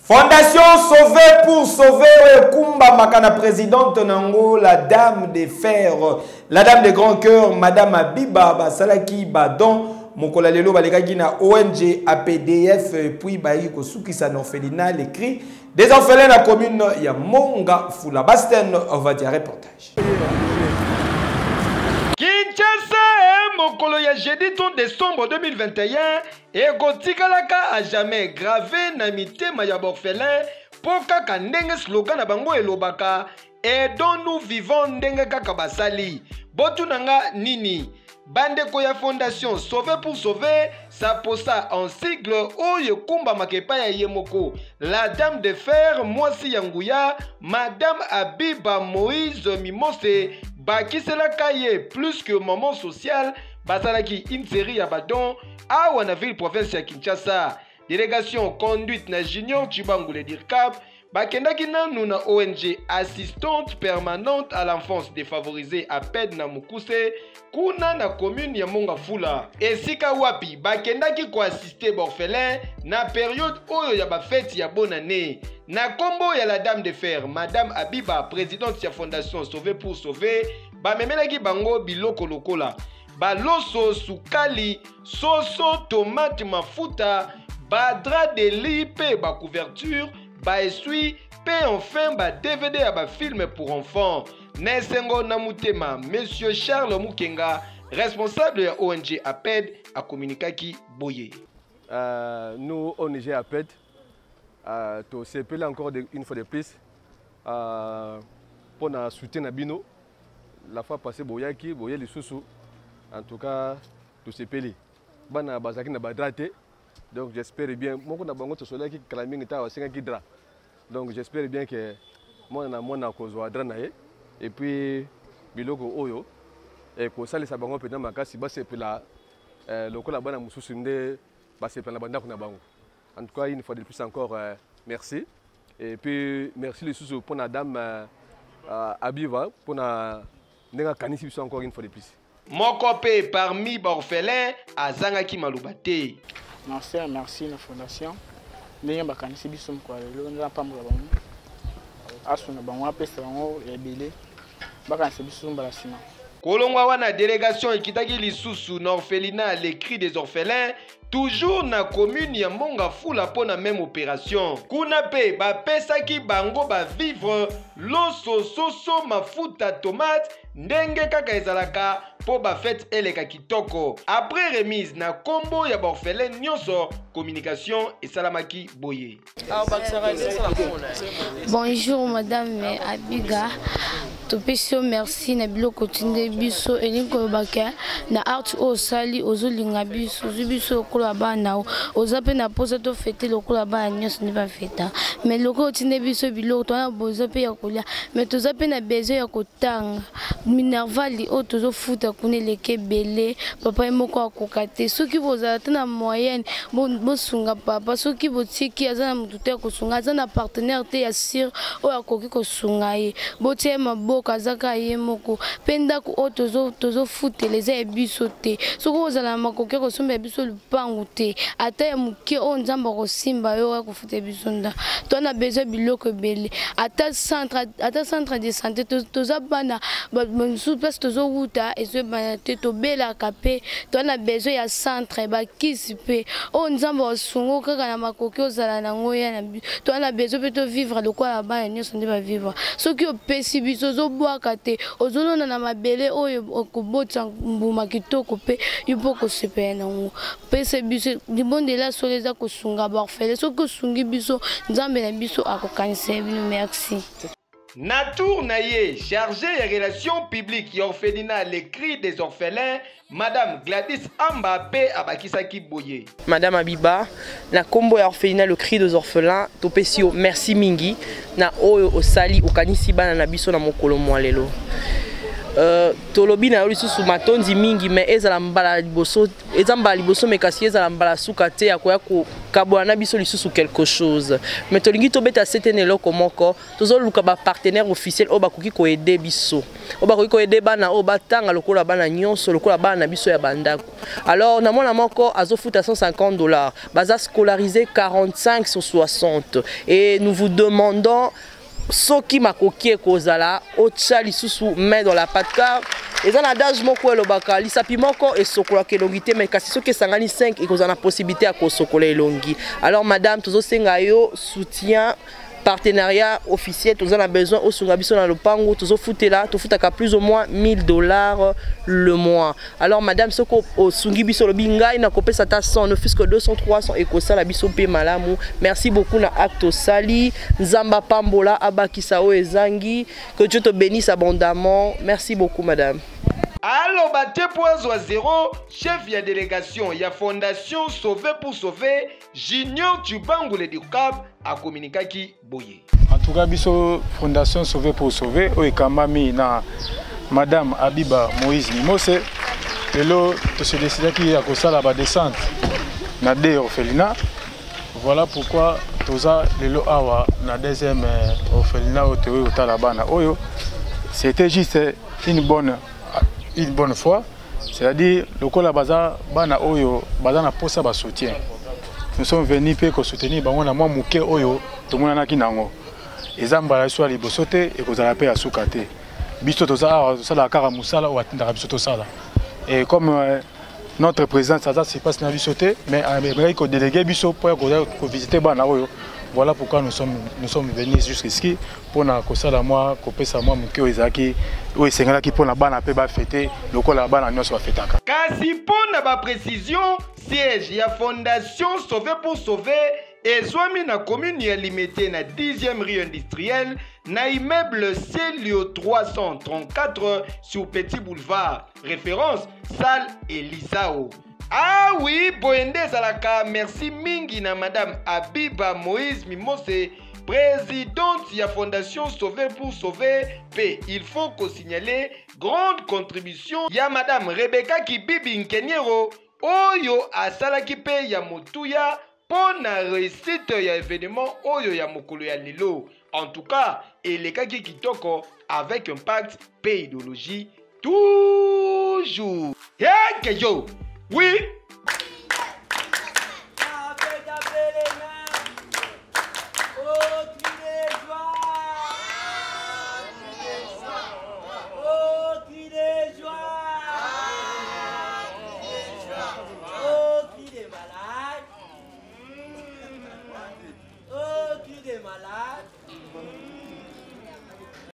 Fondation Sauver pour Sauver oyo ekumbamaka na présidente nango la dame de fer, la dame de grand cœur, madame Abiba, basalaki ba don mokolo ya lelo balekaki na ONG APDF puis bayaki kosukisa na orphelinat les cris des orphelins na commune ya Monga Fula. Basten Ovadia reportage. Kinshasa, mokolo ya jeudi 30 décembre 2021 ekotikalaka à jamais grave na mitema ya baorphelin mpo kaka ndenge slogan na bango elobaka aidons-nous vivons ndenge kaka basali. Botuna nga nini? Bandeko ya Fondation Sauver pour Sauver, Saposa en sigle, oyo ekumbamaka epai ya ye moko la dame de fer, mwasi ya nguya, madame Abiba Moïse Mimose, bakiselaka ye plus que maman sociale. Basalaki une série ya badon awa na ville province ya Kinshasa. Délégation conduite na Junior Tshibangu le Dircab bakendaki nanu na ONG Assistante Permanente à l'Enfance Défavorisée APED na Mukuse, kuna na commune ya Mongafula, esika wapi bakendaki koassiste baorphelin na période oyo ya bafete ya bonne année. Na kombo ya la dame de fer, madame Abiba, présidente ya Fondation Sauver pour Sauver, bamemelaki bango biloko lokola baloso, sukali, soso, tomate, mafuta, badra de lit mpe bacouverture, baessuie mpe enfin ba DVD ya bafilme pour enfants. Na esengo na motema, monsieur Charles Mukenga, responsable ya ONG APED, akomunikaki boye. Nous, ONG APED, tosepeli encore une fois de plus pour na soutien na bino. La fois passée boyaki boye lisusu, en tout cas tosepeli. Bana bazalaki na badra te, donc j'espère bien moko na bango tosolaki kala mingi ta basengaki drap, donc j'espère bien que mwana na mwana akozwa drap na ye, et puis biloko oyo ekosalisa bango mpenza makasi basepela lokola bana mosusu nde basepela na bandako na bango. En tout cas, une fois de plus encore, merci. Et puis merci lisusu pour la dame Abiva pour na ndenge akanisi biso encore une fois de plus. Moko mpe parmi baorphelin azangaki maloba te. Merci, merci na fondation ndenge bakanisi biso mokolo ya lelo. Nzambe apambola bango, asunga bango, apesa bango ya ebele, bakanisa biso mbala nsima. Kolongwa wana, délégation ekitaki lisusu na orphelinat Les Cris des Orphelins, toujours na commune ya Mongafula, mpo na même opération. Kuna mpe bapesaki bango bavivre, loso, soso, mafuta, tomate, ndenge kaka ezalaka mpo bafete eleka kitoko. Après remise na nkombo ya baorphelin nyonso, communication esalamaki boye. Bonjour madame Abiga, topesi yo merci na biloko otinde biso. Elingi koloba ke na art oyo osali, ozolinga biso, ozwi biso lokola bana o oza mpe na mposa tofete lokola bana nyonso nde bafeta. Mais lokola otinde biso biloko, toza na besoin mpe ya kolia, mais toza mpe na besoin ya kotanga. Minerval oyo tozofuta kuna eleki ebele, papa ye moko akoka te. Soki bozala te na moyenne, bosunga papa. Soki botiki, aza na motu te ya kosunga, aza na partenaire te ya sûr oyo akoki kosunga ye. Botia ye maboko, aza kaka ye moko. Mpe ndako oyo tozofutela eza ya biso te. Soki ozala na makoki ya kosombela biso lupangu te, ata ya moke oyo Nzambe akosimba yo ya kofuta biso nda, toza na besoin biloko ebele, ata centre de santé. Toza bana mosusu, place tozowuta ezoyebana te, tobelaka mpe toza na besoin ya centre, bakisi mpe oyo Nzambe asungo kaka na makoki ozala nango ya na biso. Toza na besoin mpe tovivre lokola bana nyonso nde bavivre. Soki opesi biso, ozobwaka te, ozolona na mabele oyo okobotisa mbuma kitoko mpe yo mpo okosepela nango. Pesa biso libondela solo eza kosunga baorphelin. Soki osungi biso, Nzambe na biso akokanisa bino. Merci. Na tour na ye, chargé ya relations publiques ya orphelinat Les Cris des Orphelins, madame Gladys Amba mpe abakisaki boye. Madame Abiba, na kombo ya orphelinat Le Cri des Orphelins, topesi yo merci mingi na oyo osali, okanisi bana na biso na mokolo mwa lelo. Tolobi na yo lisusu matondi mingi, mais ezala mbala liboso, eza mbala liboso, mais kasi ezala mbala suka te ya koya kokabola na biso lisusu quelque chose. Mais tolingi tobeta sete na eloko moko: tozoluka bapartenaire officiel oyo bakoki koaider biso, oyo bakoki koaider bana oyo batanga lokola bana nyonso, lokola bana na biso ya bandako. Alors na mwana moko azofuta 150 $, baza scolarisé 45 sur 60, et nous vous demandons, soki makoki ekozala, otya lisusu main dans la pâte, car eza na adage moko elobaka: lisapi moko esokolaka elongi te, mais kasi soki esangani 5, ekozala na possibilité ya kosokola elongi. Alors madame, tozosenga yo soutien, partenariat officiel. Toza na besoin osunga biso na lopango tozofutela, tofutaka plus ou moins 1000 $ le mois. Alors madame, soki osungi biso, olobi ngai nakopesa ata 100, ne fût que 200, 300, ekosala biso mpe malamu. Merci beaucoup na acte osali. Nzambe apambola, abakisa oyo ezangi. Que Dieu te bénisse abondamment. Merci beaucoup, madame. Aloba te mpo azwa 0. Chef ya délégation ya Fondation Sauver pour Sauver, Junior Tubangule Dukab, akominikaki boye. En tout cas, biso Fondation Sauver pour Sauver oyo ekambami na madame Abiba Moïse Mimose, lelo tose décidaki ya kosala badescente na de orphelinat. Voilà pourquoi toza lelo awa na deuxième orphelinat oyo toyoki kotala bana oyo. C'était juste une bonne fois, c'est-à-dire lokola baza bana oyo baza na posa basoutien, nous sommes venus mpe kosoutenir bango na mwa moke oyo tomonanaki nango. Eza mbala biso ya liboso te, ekozala mpe ya suka te. Biso toza awa, tosalaka kaka mosala oyo atindaka biso tosala. Et comme notre présidence aza sur place na biso te, mais amekaki kodéléguer biso mpo ya koza kovisite bana oyo. Voilà pourquoi nous sommes venus jusqu'ici mpona kosala mwa kopesa mwa moke oyo ezalaki, oyo esengelaki mpona bana mpe bafete lokola bana nyonso bafetaka. Kasi mpo na baprécision, siège ya Fondation Sauver pour Sauver ezwami na commune ya Limete, na 10e rue Industrielle, na immeuble Celio 334 sur Petit Boulevard, référence salle Elisao. Ah oui, boye nde ezalaka. Merci mingi na madame Abiba Moïse Mimose, présidente ya Fondation Sauver pour Sauver. Mpe il faut kosignaler grande contribution ya madame Rebeka Kibibi Nkeniero, oyo asalaki mpe ya motuya mpo na réussite ya événement oyo ya mokolo ya lelo. En tout cas, elekaki kitoko, avec impact mpe idéologie toujours. Yekeyo, oui.